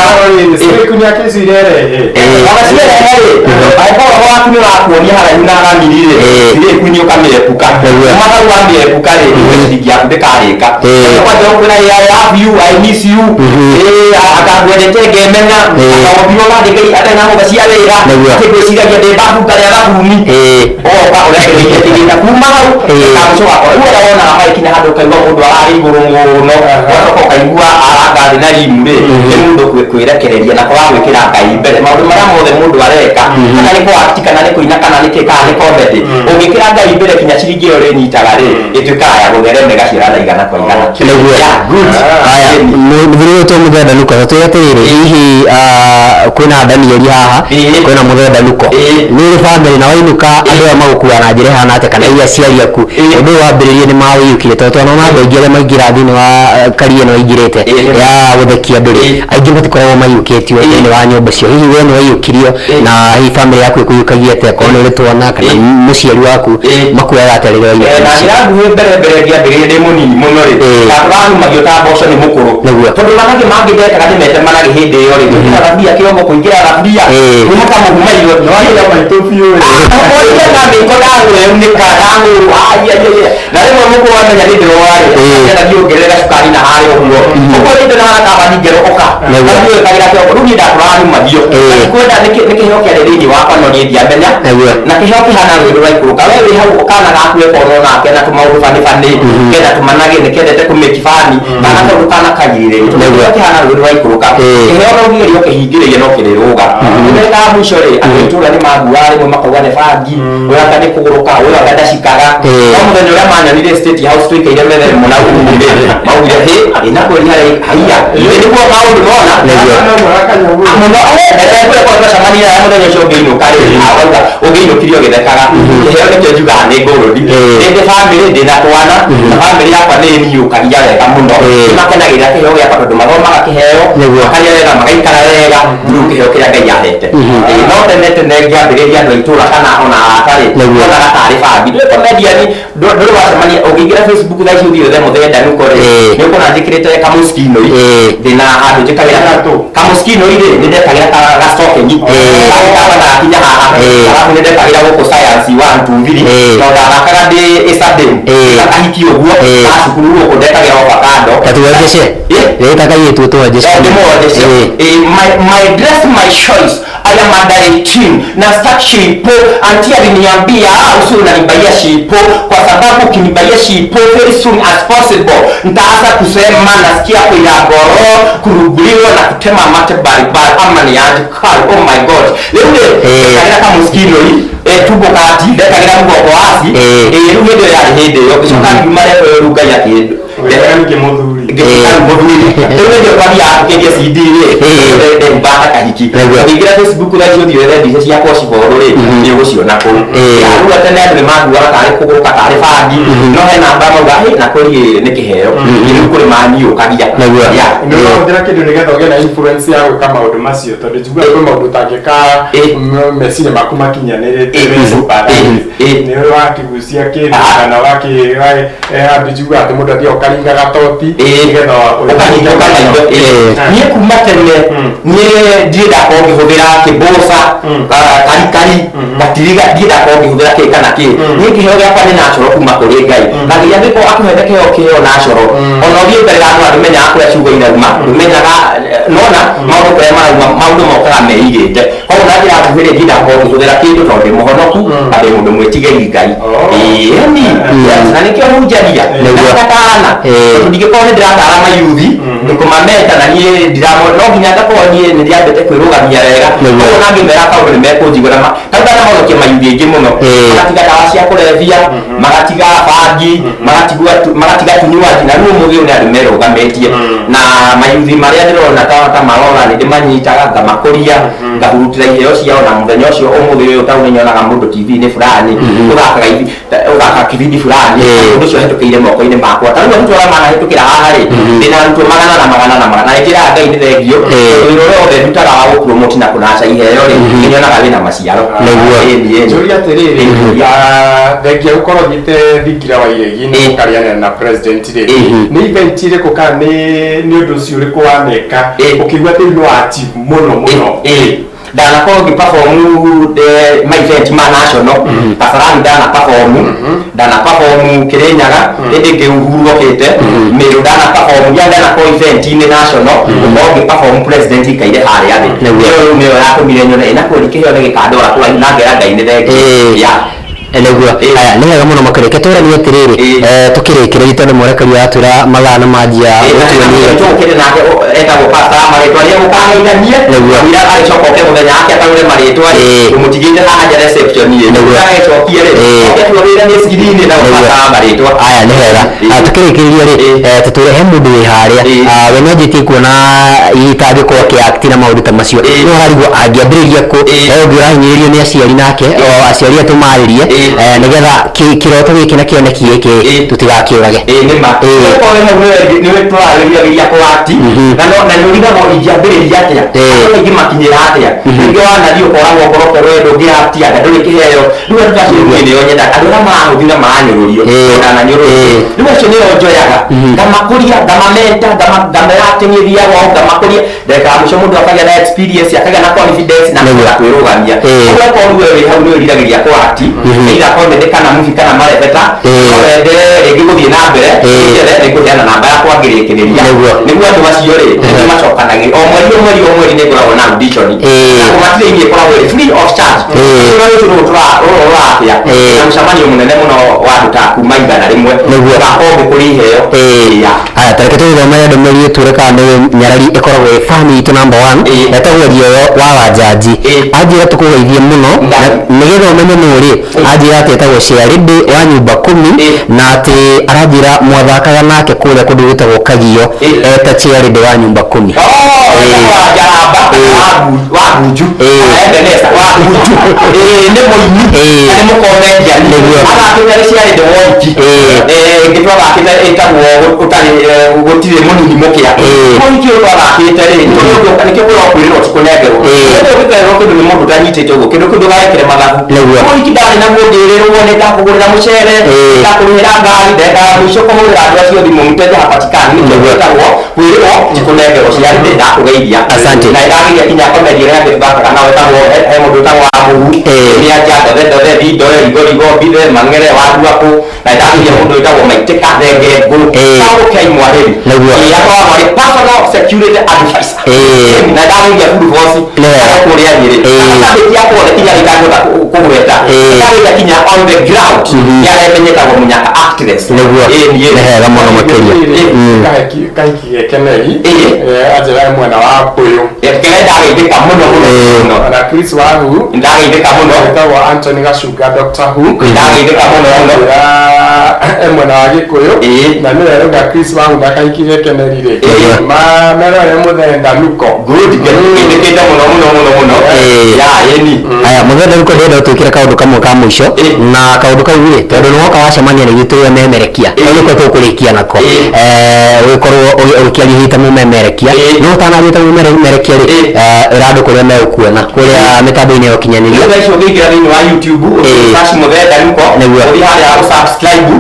Slay queen akĩcirerehe. Ona cierehe rĩ, angĩkorwo roho waku nĩ ũrakuonia haraihu na thamiri rĩ, slay queen ũkamĩepuka. Kuma hau wamĩepuka rĩ, ciringi yaku ndĩkarĩka. Kwanja ũkwĩra, "I love you, I miss you, akangwendete ngemenya, akaũmbirwo ngandĩka atarĩ na ng'ombe cia wĩra, atĩ ngwĩciragia ndĩ babu ngarĩa thabuni." Ũgoka ũrekereirie kĩgĩna kuma hau kamũico gakwa. Rĩu arĩa wonaga magĩkinya handũ ũkaigua mũndũ ararĩ igũrũ mũno, ũgacoka ũkaigua aranga thĩ na rimu rĩ, nĩ mũndũ kwĩrekereria na kwaga gwĩkĩra Ngai mbere maũndũ marĩa mothe mũndũ areka, kana nĩ kũ-act, kana nĩ kũina, kana nĩ kĩ, kana nĩ comedy. Ũngĩkĩra Ngai mbere, kinya ciringi ĩyo ũrĩnyitaga rĩ, ĩtuĩkaga ya gũtherema, ĩgaciarana igana kwa igana. Nĩguo. Yeah, good. Haya, mũthuri ũyũ to mũthee Danuko, tũtwĩre atĩrĩrĩ, hihi kwĩna Danieli haha, kwĩna mũthee Danuko, nĩ ũrĩ bamĩrĩ na wainũka andũ aya magũkua na njĩra ĩhana atĩa, kana hihi aciari aku ũndũ ũyũ wambĩrĩrie nĩ mawĩiyũkirie? Tondũ twanona andũ aingĩ arĩa maingĩra thĩinĩ wa career ĩno aingĩrĩte ya gũthekia andũ rĩ, aingĩ matikoragwo maiyũkĩtio thĩinĩ wa nyũmba cio. Hihi we nĩ waiyũkirio, na hihi bamĩrĩ yaku ĩkũiyũkagia atĩa, korwo nĩ ũrĩ twana kana mũciari waku, makuoyaga atĩa rĩrĩa wainũka Na mũciĩ? Njĩra nguhĩ, mbere mbere ngĩambĩrĩria ndĩ mũnini mũno rĩ, ndatũrarumagio ta mboco nĩ mũkũrũ, tondũ managĩ mangĩ ndekaga nĩmetemanagĩ hĩndĩ ĩyo rĩ, kũingĩra thaburia kĩongo, kũingĩra thaburia, kwĩhaka mũhu maitho. Nĩwagĩra maitũ biũ. Oige na mĩiko ndagũreunĩka ndagũrwa, na rĩmwe mũkũrũ amenya nĩ ndĩrora rĩ, akĩenda ongerere gacukari na harĩa ũguo ũguo nĩ ndĩrona kaba ningero ũka na niĩ wĩkagĩra kĩongo. Rĩu niĩ ndatũrarumagio na ndikwenda nĩ kĩheo kĩarĩ thĩinĩ wakwa, no niĩ ndiamenya. Na kĩheo kĩhana rwĩmbo rũraikũrũka, we wĩ hau kana gaku gekorwo nake na tũmaũndũ bani bani, kenda tũmanagĩ, nĩ kendete kũmĩki bani, kana kaũndũ kana kagirĩrĩrio, tondũ kĩheo kĩhana rwĩmbo rũraikũrũka. Kĩheo no ũngĩgeria ũkĩhingĩrĩria no kĩrĩrũga. Nĩmekaga mũico rĩ, andũ a itũũra nĩ manguaga, rĩmwe makauga nĩ bangi, ũyũ anga nĩ kũgũrũka, ũyũ anga ndacikaga. No mũthenya ũrĩa manyonire State House tũikaire metha ĩmwe na Uhuru rĩ, maugire hĩ ĩna kweri harĩa haiya ĩ nĩguo maũndũ nona mũno ndekwe kwa twacemania na mũthenya ũcio ũngĩinũka rĩ, auga ũngĩinũkirie ũgĩthekaga. Kĩheo nĩkĩo njugaga nĩ ngũrũni. Ndĩ bamĩrĩ, ndĩ na twana, na bamĩrĩ yakwa nĩ ĩniũkagia wega mũno. Nĩmakenagĩrĩra kĩheo gĩakwa tondũ mathomaga kĩheo, makarĩa wega, magaikara wega through kĩheo kĩrĩa Ngai ahete. No tene tene ngĩambĩrĩria, andũ a itũũra kana ona arata rĩ, monaga tarĩ bangi. Ndũĩ comedian ndũrĩ wacemania. Ũngĩingĩra Facebook thaa ici ũthiĩ wethe mũthee Danuko rĩ, nĩ ũkuona njĩkĩrĩte kamũskinoi, ndĩna handũ njĩkagĩra kamũskinoi rĩ, nĩ ndekagĩra ga stocking kamba na gakinya haha. Arabu nĩ ndekagĩra gũkũ science 1 2 3, tondũ ndathakaga ndĩ ĩcadem kahiki ũguo ga cukuru gũkũ ndekagĩra avocado. Tatuonjeshe rĩta kairĩtu ũtuonjeshe. Ndĩmwonjeshe. My dress, my choice. I am under 18 na start shipo. Auntie aliniambia, "Ah, usiwe unanibaia shipo, kwa sababu ukinibaia shipo very soon as possible nitaanza kusema nasikia kuiragoro kuruguliwa na kutema mate baribari ama ni aje kali." Oh my God, rĩu rĩ, ndekagĩra kamũskino tumbo kati, ndekagĩra mũgongo waci. Rĩu hĩndĩ ĩyo yarĩ hĩndĩ ĩyo ngĩcoka ngiuma level ĩyo, rĩu Ngai akĩ Ningĩ mũthuri. Ngĩtuĩka rĩu mũthuri. Rĩu hĩndĩ ĩyo twathiaga tũkĩendia CD rĩ, ndehumbaga kahiki. Ũngĩingĩra Facebook thaa ici ũthiĩ wethe mbica ciakwa ciboro rĩ, nĩ ũgũciona kũu. Ya, rĩu tene andũ nĩ manguaga tarĩ kũgũrũka, tarĩ bangi, no he namba mauga hĩ na kweri nĩ kĩheo, rĩu kũrĩ maniũkagia. Ya. Nĩ ũrahũthĩra kĩndũ nĩgetha ũgĩe na influence ya gwĩka maũndũ macio, tondũ njiguaga kwĩ maũndũ ũtangĩka meciria maku makinyanĩrĩte wĩ super nĩ wakĩgucia kĩndũ kana wakĩ handũ njiguaga atĩ mũndũ athiaga ũkaringa gatoti nĩgetha ũkahinga ũkamaitho. Niĩ kuma tene niĩ ndirĩ ndakorwo ngĩhũthĩra kĩmbũca, karikari, gatiriga, ndirĩ ndakorwo ngĩhũthĩra kĩ kana kĩ. Niĩ kĩheo gĩakwa nĩ natural kuma kũrĩ Ngai, na Ngai angĩkorwo akũhete kĩheo, kĩheo natural, ona ũthiĩ mbere ya andũ, ndũmenyaga kũrĩa ciugo irauma, ndũmenyaga nona maũndũ kũrĩa marauma, maũndũ mokaga meigĩte. Koguo na njĩra nguhĩ rĩ, ndirĩ ndakorwo ngĩhũthĩra kĩndũ tondũ ndĩ mũhonoku na ndĩ mũndũ mwĩtigĩri Ngai. Ĩni, yes, na nĩkĩo hunjagia na ngatarana, tondũ ndingĩkorwo nĩ ndĩratara mayuthi kũmameta na niĩ ndiramo, no nginya ngakorwo niĩ nĩ ndĩambĩte kwĩrũgamia wega. Koguo na ngĩmera kaũndũ nĩ mekũnjigua na tarĩu ndanahonokia mayuthi aingĩ mũno, magatiga ndawa cia kũrebia, magatiga bangi, magatiga tunywaji, na rĩu ũmũthĩ ũyũ nĩ andũ merũgamĩtie. Na mayuthi marĩa ndĩrona ta marora, nĩ ndĩmanyitaga ngamakũria, ngahurutĩra iheo ciao, na mũthenya ũcio ũmũthĩ ũyũ tau nĩ nyonaga mũndũ TV-inĩ fulani ũthakaga ũthakaga kibindi fulani, mũndũ ũcio ahĩtũkĩire moko-inĩ makwa. Ta rĩu arutwo arĩa manahĩtũkĩra haha rĩ, Ndĩna arutwo magana na magana na magana, na njĩraga Ngai nĩ thengio tondũ wĩra ũrĩa wothe ndutaga wa gũpromote na kũnaca iheo rĩ, nĩnyonaga wĩna maciaro. Nĩguo. Ĩni, ĩni. Njũria atĩrĩrĩ, thengia gũkorwo thiĩte thingira wa iregi nĩ ũkarianĩra na president rĩ, nĩ event ĩrĩkũ kana nĩ ũndũ ũcio ũrĩkũ waneka ũkĩigua atĩ nĩ wa achieve mũno mũno? Ndanakorwo ngĩ perform ma event ma national Kasarani, ndana perform, ndana perform Kirinyaga, hĩndĩ ĩngĩ Uhuru okĩte Meru, ndana perform ya ndanakorwo event-inĩ national, gũkorwo ngĩ perform president ikaire harĩa thĩ. Ĩyo rĩu nĩyo yatũmire nyone ĩna kweli kĩheo nĩ gĩkandwara kũraihu na ngera Ngai nĩ thengiũ. Ya. Nĩguo. Aya, nĩ wega mũno makĩria. Reke tũranie atĩrĩrĩ, tũkĩrĩkĩrĩria tondũ mwerekeri aratwĩra mathaa nĩ manjia gũtuonia. Tũkĩrĩ nake etagwo pastor marĩtwa rĩa mũkageithanie. Ira agĩcoka oke mũthenya wake ataũre marĩtwa rĩ, tũmũtigĩte haha nja reception rĩ, agĩcokie rĩ, oke tuogeithanie screen na pastor marĩtwa. Aya, nĩ wega. Tũkĩrĩkĩrĩria rĩ, tũtwĩre he mũndũ wĩ harĩa, we nĩ anjĩtie kuona itangĩkorwo akĩ-act na maũndũ ta macio, no ararigwo angĩambĩrĩria kũ. He ũngĩ ũrahinyĩrĩrio nĩ aciari, nake o aciari atũmarĩrie nĩgetha kĩroto gĩkĩ na kĩoneki gĩkĩ tũtigakĩũrage. Ĩĩ, nĩ ma. Okorwo hau nĩwe tũrarĩria kũ-act na no na nĩũrigagwo ingĩambĩrĩria atĩa, andũ aingĩ makinyĩra atĩa, rĩngĩ wanathiĩ ũkoragwo ngoro korwo we ndũngĩ-act anga ndũrĩ kĩheo. Rĩu andũ acio niĩ nĩo nyendaga, andũ arĩa marahũthio na maranyũrũrio, ndananyũrũrio, rĩu acio nĩo njoyaga ngamakũria, ngamamenta, ngamera atĩ niĩ thiaga o ngamakũria, ndagĩka ya mũico mũndũ akagĩa na experience, akagĩa na confidence na akahota kwĩrũgamia. Koguo akorwo we wĩ hau nĩ wĩriragĩria kũ-act, either comedy kana movie kana marebeta, no wende rĩngĩ gũthiĩ na mbere, njethe nĩ ngũheana namba yakwa ngĩrĩkĩrĩria, nĩguo andũ acio rĩ nĩ macokanagĩria o mweri o mweri o mweri. Nĩ ngoragwo na audition na kũmatirĩ ĩkoragwo ĩrĩ free of charge. Rũrũ rũrũ rũratĩa na mũcemanio mũnene mũno wa andũ ta kuma 100, ũgakorwo ngũkũria iheo. Ya. Aya, tareke tũgĩthomere ndũmĩrĩri ĩtwĩre kana nĩ nyarari ĩkoragwo ĩ fan itũ number one. Etagwo Rioyo wa Wanjanji, anjĩra tũkũgeithie mũno na nĩgetha ũmenye nũ rĩ, anjĩra atĩ etagwo Ciarĩndĩ wa nyumba kumi, na atĩ aranjĩra mwathakaga nake kũrĩa kũndũ gwĩtagwo Kagio, eta Ciarĩndĩ wa nyumba kumi. Wa Njaramba wa Bunju kana Ebeneza wa Bunju. Nĩ mũini na nĩ mũcomedian, athakĩte nĩ Ciarĩndĩ Woiki ĩngĩ twathakĩte ĩtagwo ũtarĩ gũtirĩ mũnini mũkĩa. Mũhiki ũyũ twathakĩte rĩ, nĩkĩo kwĩrwo kwĩrĩrwo ti kũnengerwo. Rĩu ũngĩkerwo kĩndũ nĩ mũndũ ũtanyitĩte ũguo kĩndũ kĩu, ndũgagĩkĩre mathabu. Mũhiki ndarĩ naguo, ngĩrĩrwo nĩ ndakũgũrĩra mũcere, ndakũrĩhĩra ngari, ndeka ya mũico kũhũrĩra andũ acio thimũ, mteja hapatikani. Nĩkĩo gwĩtagwo kwĩrĩrwo ti kũnengerwo. Ciarĩ ndakũgeithia. Asante. Na ĩrageria kinya comedy ĩrĩa yangĩ tũthakaga nao, ĩtagwo he mũndũ wĩtagwo wa mũhu nĩ anja ndothe ndothe thindore rigo rigo mbithe mang'ere waduakũ, na ĩrageria mũndũ wĩtagwo maitĩka thenge ngũ Saũkei Mwarĩri. Akoragwo arĩ personal security advisor, na ndageria full force kũrĩa Nyĩrĩ kabĩti yakwa othe kinya ndangĩhota kũgweta, ndageria kinya on the ground nĩ aremenyetagwo Mũnyaka actress. Ĩĩ, niĩ. Nĩ hega mũno makĩria. Kahiki gekeneri anjĩra he mwena wa Kũyũ. Kere ndageithĩka mũno mũno mũno. Na Chris Wahu. Ndageithĩka mũno. Wĩtagwo Anthony Gacunga, Dr. Hook. Ndageithĩka mũno mũno. Anjĩra he mwena wa Gĩkũyũ, na nĩwe rauga Chris Wahu na kahiki gekeneri rĩ merore mũthenda nuko. Good, ngeithĩkĩte mũno mũno mũno mũno. Ya ĩni. Aya, mũthenya rĩu ndĩrenda ũtwĩkĩre kaũndũ kamwe ka mũico, na kaũndũ kau rĩ, tondũ nĩ woka wacemania na ithuĩ tũrĩ amemerekia, kau nĩko tũkũrĩkia nako. Ũgĩkorwo ũgĩkĩaria hihi ta mũmemerekia, no ũtanathiĩ ta mũmemerekia rĩ, ĩra andũ kũrĩa megũkuona kũrĩa mĩtambo-inĩ ya ũkinyanĩria. Rĩu thaa ici ũngĩingĩra thĩinĩ wa YouTube, search Mũthenda Nuko, ũthiĩ harĩa ũsubscribe,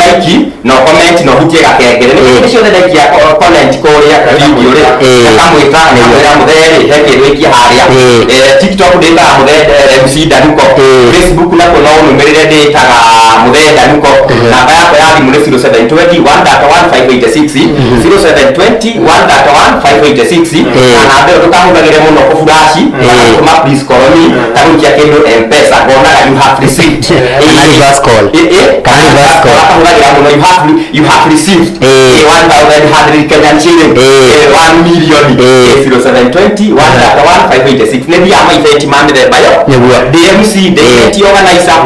like na comment na ũhutie gakengere, nĩ hĩndĩ ciothe ndaikia comment kũrĩa video rĩ, akamwĩta akamwĩra mũthee rĩ, he kĩndũ ikia harĩa. TikTok ndĩtaga Mũthee MC Danuko. Facebook nakuo no ũnũmĩrĩre, ndĩtaga Mũthee Danuko. Namba yakwa ya thimũ nĩ 0720 131 586, 0720 131 586. Na namba ĩyo ndũkahũthagĩre mũno kũflash kana gũtũma "please call me", ta gũikia kĩndũ M-Pesa, ngonaga "you have received". Kana reverse call. Kana reverse call. Akahũthagĩra mũno "you have received 1100 Kenyan shilling, 1 million". 0720 131 586. Nĩ thiaga ma event ma mĩthemba yo. DMC, ndĩ event organizer.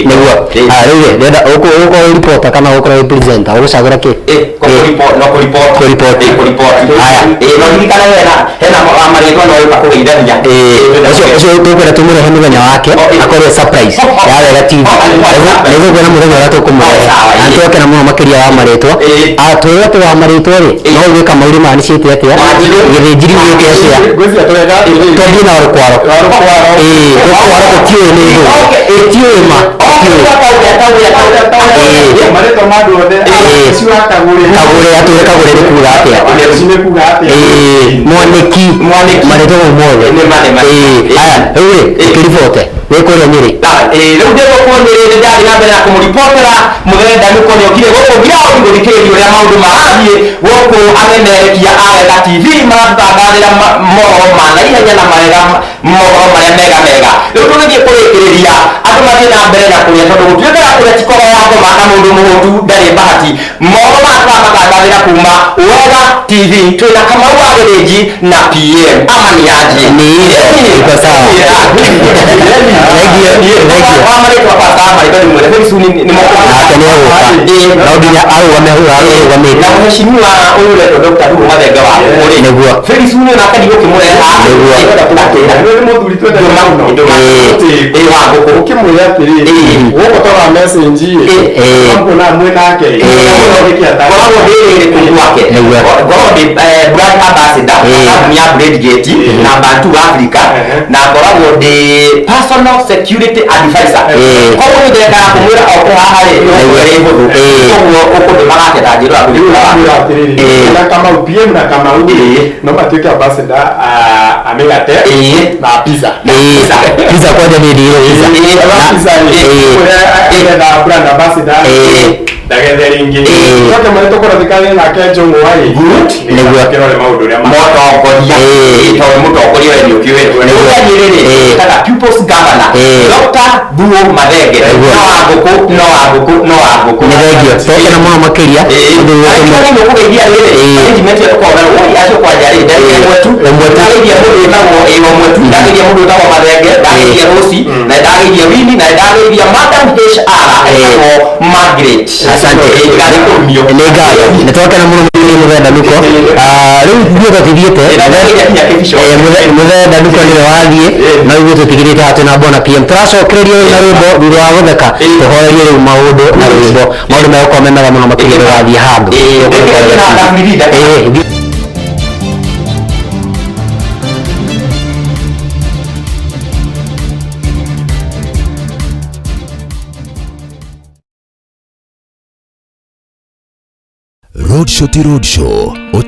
Nĩguo. Ah, rĩu rĩ, ndĩrenda ũgũkorwo wĩ reporter kana ũgũkorwo wĩ presenter, ũgũcagũra kĩ? No kũripoti. Kũripoti. Kũripoti. Haya. No ririkana hena marĩtwa no ũka kũgeithania. Ũcio ũcio tũkwenda tũmũrehe mũthenya wake akorwo surprise ya Wega TV. Nĩguo kuona mũthenya ũrĩa tũkũmũrehe na nĩtwakena mũno makĩria wa marĩtwa. Ah, twĩre atĩ wa marĩtwa rĩ, no uge Kamau rĩmanicĩte atĩa, Gĩthĩnjiri ugĩte atĩa? Ngwĩciria twega. Twambie na Rũkwaro. Rũkwaro. Rũkwaro tũtiũĩ nĩ thũ, tũtiũĩ ma, tũtiũĩ. Marĩtwa ma andũ othe. Ũcio wa Kagũre. Kagũre, atwĩre Kagũre nĩ kuga atĩa. Ũcio nĩ kuga atĩa. Mwanĩki, marĩtwa mau mothe. Aya, rĩu rĩ, ũkĩribote wĩ kũrĩa Nyĩrĩ. Rĩu ndĩ gũkũ Nyĩrĩ nĩ ndathiĩ na mbere na kũmũribotera mũthenya Danuko nĩ okire gũkũ ground gũthikĩrĩria ũrĩa maũndũ marathiĩ gũkũ. Amemerekia a Wega TV maratũtangathĩra mohoro ma naihenya na marega mohoro marĩa mega mega. Rĩu tũgĩthiĩ kũrĩkĩrĩria, andũ mathiĩ na mbere na kũrĩa, tondũ gũtuĩkaga kũrĩa ti kũhoya ngoma na mũndũ mũhũtu ndarĩ bahati. Mohoro maya tũramatangathĩra kuma Wega TV, twĩna Kamau wa Gĩthĩnji na PM ama ni aje? Ni iko sawa. Thank you, thank you. Wa marĩtwa bata, marĩtwa nĩ mwene very soon nĩ Nake nĩ egũka, no nginya arũgame hau arũgamĩte. Na mheshimiwa ũyũ ũretwo Dr. Ruhu Mathenge wa Ngũkũ rĩ, Nĩguo. very soon onake ndigũkĩmũreha. Nĩguo. Nĩ mũthuri twendete mũno. Wa ngũkũ. Ũkĩmwĩra atĩrĩrĩ, gũkũ twarora message ĩ, ũkamuona mwĩ nake ĩ, Ngoragwo ndĩ rĩrĩ kũu gwake. Nĩguo. Ngoragwo ndĩ brand ambassador wa kambuni ya Bradegate na Bantu Africa, na ngoragwo ndĩ personal security advisor. Koguo nĩ ndekaga kũmwĩra oke haha rĩ, nĩ ĩkũrĩ hũthũ. Koguo ũkũndũmaga atĩa ta njĩra Rĩu kũrĩ ũramwĩra atĩrĩrĩ, na Kamau PM na Kamau rĩ, no matuĩke ambassador a mĩgate na pizza. Pizza kwanja nĩ ndĩire pizza. Pizza rĩ, ũrĩa brand ambassador ndagethe rĩngĩ. Coke mwene tũkũrathikane nake Njũng'wa ĩ. Good. Nĩguo. Kĩrore maũndũ ũrĩa Mũtongoria, tondũ mũtongoria we nĩ ũkĩũĩ Nĩguo. Nyĩrĩ taga people's governor Dr. Thuo Mathenge. Nĩguo. No wa ngũkũ, no wa ngũkũ, no wa ngũkũ. Nĩ thengio, twakena mũno makĩria. Ũndũ ũyũ Angĩkorwo nĩ ũkũgeithia rĩrĩ, management ĩyo tũkoragwo nayo, oi, acio kwanja rĩ, ndageithia Mwetu. Mwetu. Ndageithia mũndũ wĩtagwo ĩyo Mwetu, ndageithia mũndũ wĩtagwo Mathenge, ndageithia Rosi, na ndageithia Winnie, na ndageithia Madam HR etagwo Margaret. Asante. Ndigathiĩ kũrumio. Nĩ ngatho, nĩ twakena mũno makĩria mũthee Danuko. Ah, rĩu ithuĩ tũtithiĩte. Ndageithia nginya Kĩbico. Mũthee Danuko nĩwe wathiĩ, no ithuĩ tũtigĩrĩte haha twĩna Bona PM. Tũracokereria rĩu na rwĩmbo thutha wa gũtheka, tũhorerie rĩu maũndũ na rwĩmbo, maũndũ megũkorwo me mega mũno makĩria, ndũgathiĩ handũ. Roadshow ti roadshow.